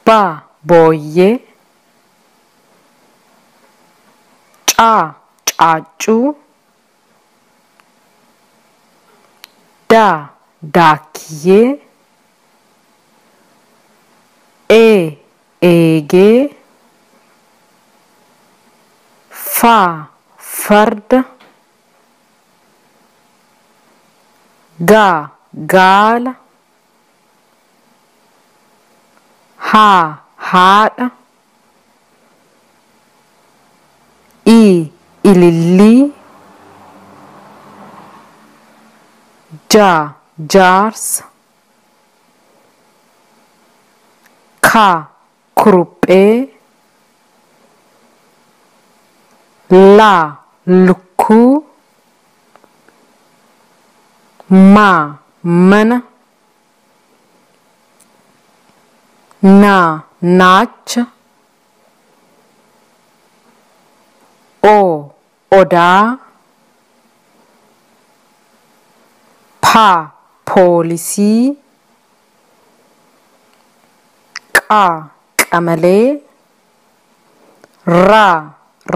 B booyyee, C caaccuu, D daakiyyee, E eegee, F farda, G gaala, H haadha, I ilillii, J jaarsa, K kuruphee, L lukkuu, M mana, N naacha, O odaa, P poolisii, Q qamalee, R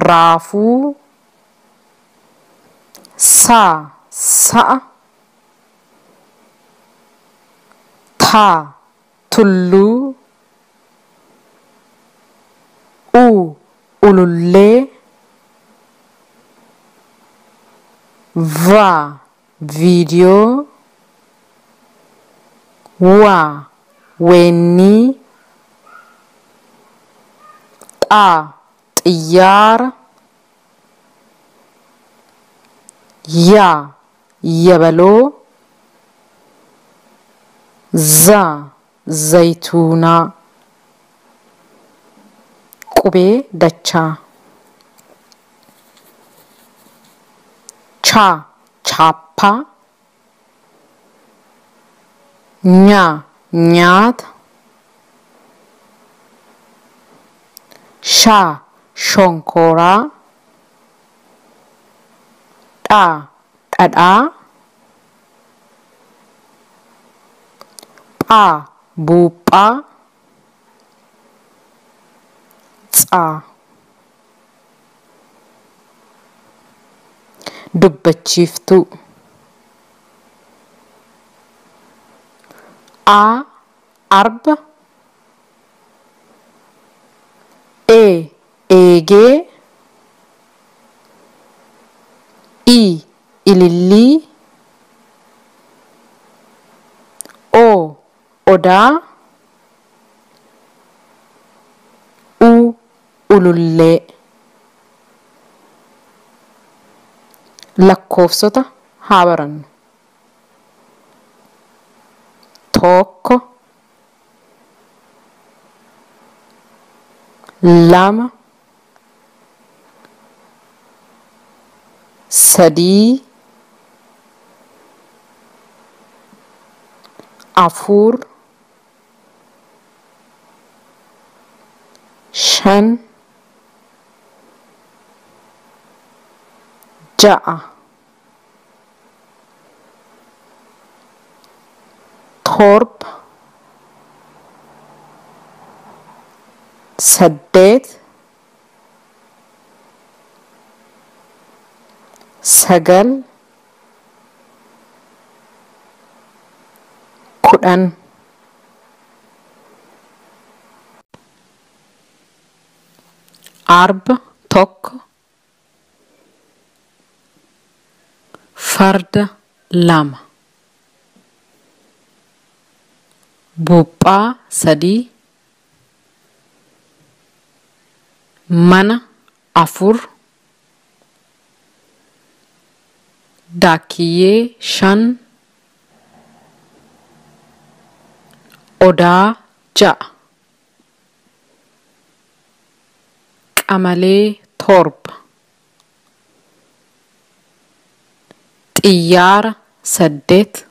raafuu, S sa'a, T tulluu, U ulullee, V viidiyoo, W weennii, X xiyyaara, Y yabaloo, Z zayituunaa. Qubee dachaa. Ch chaappaa, Ñ nyaata, Sh shonkoraa, Dh dhadhaa, Ph buuphaa, Ts. Dubbachiiftuu. A arba, E eegee, I ilillii, O odaa, U ulullee. Lakkoofsota haa barannu. 1, 2, 3, 4, 5, 6, 7, 8, 9, 10. Arba 1, farda 2, buuphaa 3, mana 4, daakiyyee 5, odaa 6, qamalee 7, xiyyaara 8,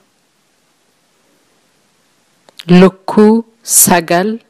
lukkuu 9.